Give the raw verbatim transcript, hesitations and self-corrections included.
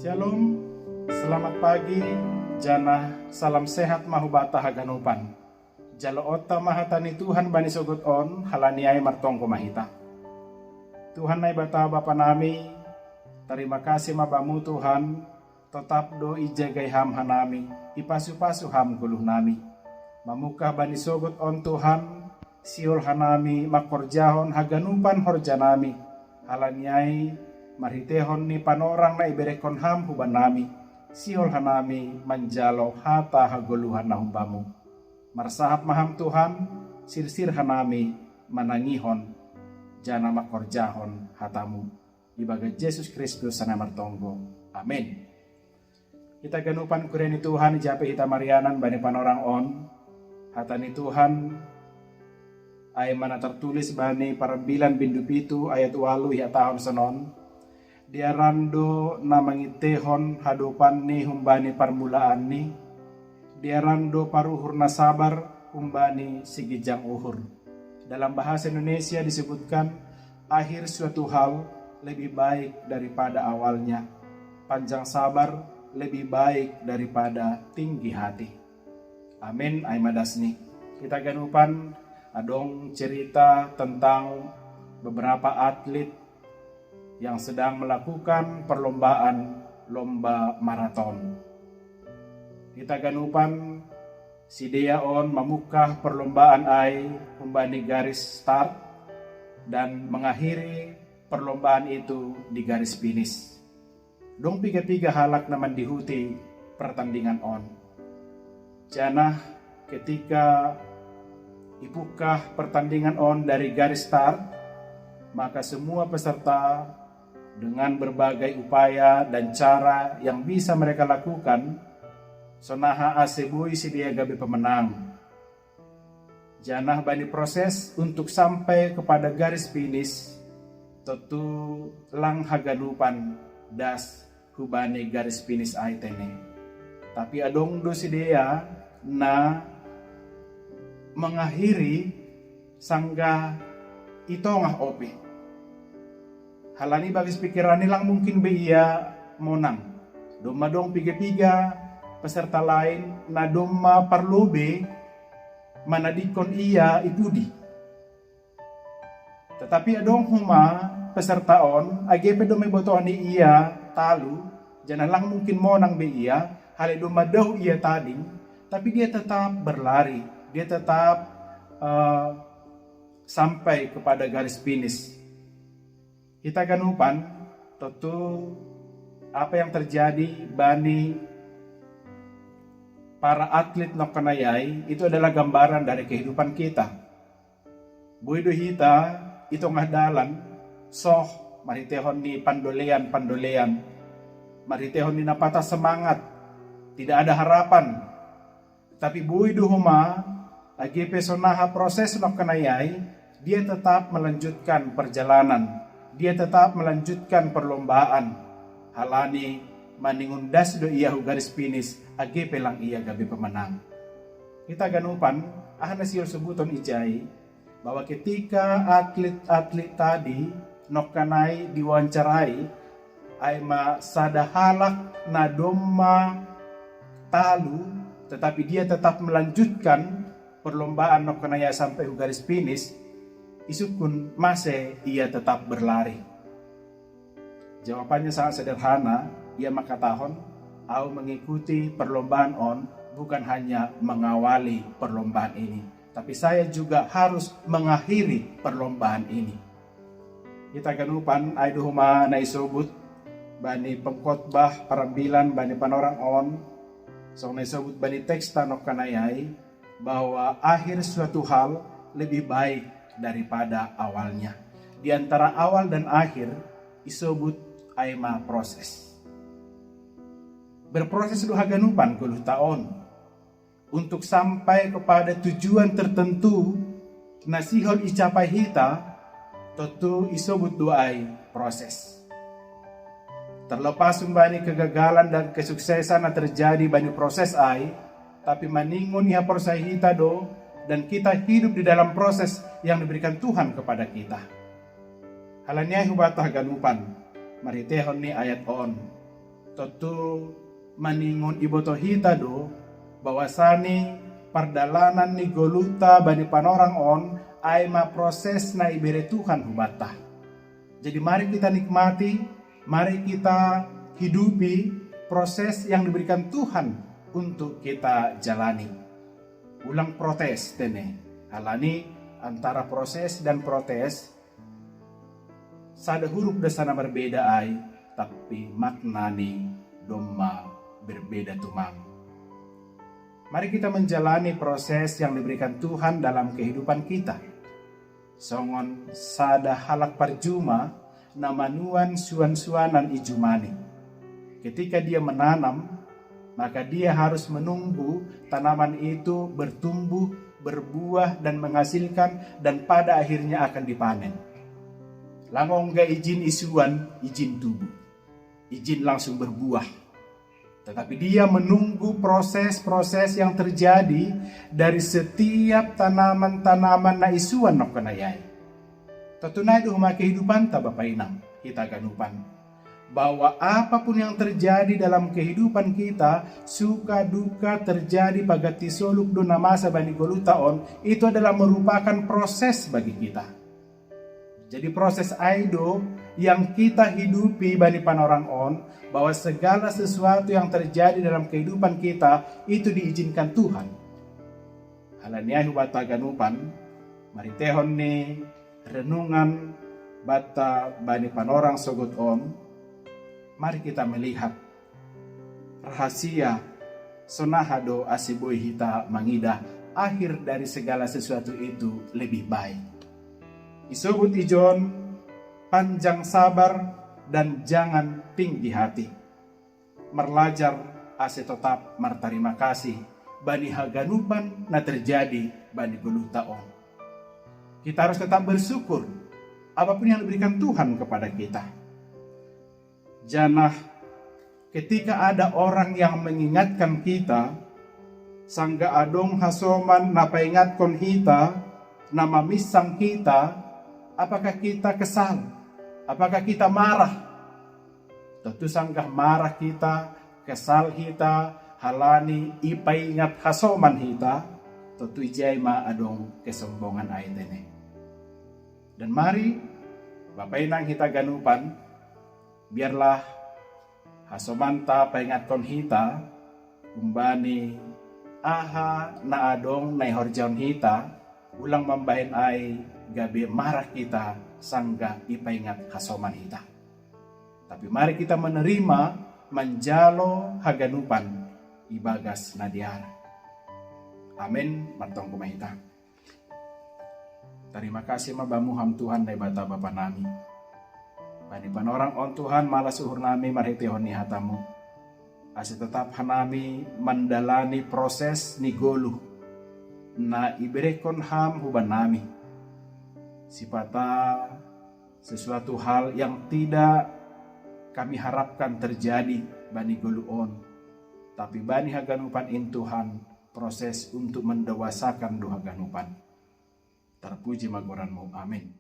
Shalom, selamat pagi, janah salam sehat ma hubata haganupan. Jaloonta ma hata ni Tuhan bani sogot on, halani ai martonggo ma hita. Tuhan Naibata Bapa nami, tarima kasih ma Bamu Tuhan, totap do ijagai Ham hanami, ipasu-pasu Ham goluh nami. Mamungkah bani sogot on Tuhan, sihol hanami mangkorjahon haganupan horja nami, halani ai marhiteihon ni panorang na iberekhon Ham hubanami, sihol hanami manjalo hata hagoluhan na humbamu. Marsahap ma Ham Tuhan, sirsir hanami manangihon, janah mangkorjahon hatamu. Ibagas Jesus Kristus na martonggo. Amin. Hita ganupan kuria ni Tuhan, ija pe hita marianan bani panorang on. Hata ni Tuhan, ai ma na tartulis bani Parambilan bindu pitu ayat ualu ihatahon sonon: Dearan do na manginteihon hadopanni humbani parmulaanni, dearan do paruhur na sabar humbani siginjang uhur. Dalam bahasa Indonesia disebutkan, akhir suatu hal lebih baik daripada awalnya. Panjang sabar lebih baik daripada tinggi hati. Amin, ai ma dasni. Hita ganupan, adong cerita tentang beberapa atlet yang sedang melakukan perlombaan lomba maraton. Hita ganupan, sidea on mamungkah perlombaan ai humbani garis start dan mengakhiri perlombaan itu di garis finish. Dong piga-piga halak na mandihuti pertandingan on. Janah ketika ipungkah pertandingan on dari garis start, maka semua peserta dengan berbagai upaya dan cara yang bisa mereka lakukan, sonaha ase boi sidea gabe pemenang. Janah bani proses untuk sampai kepada garis finish, tontu lang haganupan das hubani garis finish ai tene. Tapi adong do sidea na mengakhiri sanggah i tongah ope. Halani ibagas pikiranni lang mungkin be ia monang. Domma dong piga-piga peserta lain na domma parlu be manadingkon ia i pudi. Tetapi adong homa peserta on, age pe domma ibotohni ia talu, janah lang mungkin monang be ia, hal ai domma dao ia tading, tapi dia tetap berlari, dia tetap eh, sampai kepada garis finish. Hita ganupan, tontu apa yang terjadi bani para atlet nongkanai ai itu adalah gambaran dari kehidupan kita. Boi do hita i tongah dalan soh marhiteihon ni pandolean-pandolean, marhiteihon ni na patah semangat, tidak ada harapan. Tapi boi do homa, age pe sonaha proses nongkanai ai, dia tetap melanjutkan perjalanan, dia tetap melanjutkan perlombaan. Halani maningon das do ia hu garis finish, age pe lang ia gabe pemenang. Hita ganupan, aha na sihol sobuton ijai, bahwa ketika atlet-atlet tadi nongkanai diwawancarai, ai ma sada halak na domma talu, tetapi dia tetap melanjutkan perlombaan nongkanai ai sampai hu garis finish, isungkun mase ia tetap berlari. Jawabannya sangat sederhana, ia mangkatahon, au mengikuti perlombaan on bukan hanya mengawali perlombaan ini, tapi saya juga harus mengakhiri perlombaan ini. Hita ganupan, ai do homa na isobut bani pengkhotbah parambilan bani panorang on, songon na isobut bani teksta nongkanai ai, bahwa akhir suatu hal lebih baik daripada awalnya. Di antara awal dan akhir, isobut ai ma proses. Berproses do haganupan goluhta on. Untuk sampai kepada tujuan tertentu na sihol icapai hita, tontu isobut do ai proses. Terlepas humbani kegagalan dan kesuksesan na terjadi bani proses ai, tapi maningon ihaporseai hita do, dan kita hidup di dalam proses yang diberikan Tuhan kepada kita. Halani ai hubata haganupan, marhiteihon ni ayat on, Tontu maningon iboto hita do bahwasani pardalanan ni goluta bani panorang on ai ma proses na ibere Tuhan hubata. Jadi mari kita nikmati, mari kita hidupi proses yang diberikan Tuhan untuk kita jalani. Ulang protes tene, halani antara proses dan protes sada huruf dasana berbeda ai, tapi maknani domma berbeda tumang. Mari kita menjalani proses yang diberikan Tuhan dalam kehidupan kita. Songon sada halak parjuma na manuan suan-suanan i jumani. Ketika dia menanam, maka dia harus menunggu tanaman itu bertumbuh, berbuah, dan menghasilkan, dan pada akhirnya akan dipanen. Langong ga ijin isuan, ijin tubuh, ijin langsung berbuah. Tetapi dia menunggu proses-proses yang terjadi dari setiap tanaman-tanaman na isuan nongko na iai. Tentu nai do huma kehidupanta Bapa Inang hita ganupan, bahwa apapun yang terjadi dalam kehidupan kita, suka duka terjadi, pagati soluk do na masa bani goluta on, itu adalah merupakan proses bagi kita. Jadi proses ai do yang kita hidupi bani panorang on, bahwa segala sesuatu yang terjadi dalam kehidupan kita itu diizinkan Tuhan. Halani ai hubata ganupan, maritehon ni renungan bata bani panorang sogot on, mari kita melihat rahasia sonaha do ase boi hita mangidah akhir dari segala sesuatu itu lebih baik. Isobut ijon, panjang sabar dan jangan tinggi hati. Merlajar ase tetap martarima kasih bani haganupan na terjadi bani goluta on. Kita harus tetap bersyukur apapun yang diberikan Tuhan kepada kita. Janah ketika ada orang yang mengingatkan kita, sangga adong hasoman na paingatkon hita, na maminsang hita, apakah kita kesal? Apakah kita marah? Tentu sangga marah kita, kesal hita, halani ipaingat hasoman hita, tentu ijai ma adong kesombongan ai tene. Dan mari, Bapa Inang hita ganupan, biarlah hasomanta paingatkon hita, umbani aha na adong na ihorjahon hita, ulang mambahen ai gabe marah hita sangga ipaingat hasoman hita. Tapi mari kita menerima, manjalo haganupan ibagas na dear. Amen. Martonggo ma hita. Tarima kasih ma Bamu ham Tuhan Naibata Bapa nami. Bani panorang on Tuhan, malas uhur nami marhitehon ni hataMu, ase tetap hanami mandalani proses ni goluh na iberekkon Ham huban nami. Sipata sesuatu hal yang tidak kami harapkan terjadi bani goluh on, tapi bani haganupan in Tuhan, proses untuk mendewasakan do haganupan. Terpuji ma goran-Mu. Amin.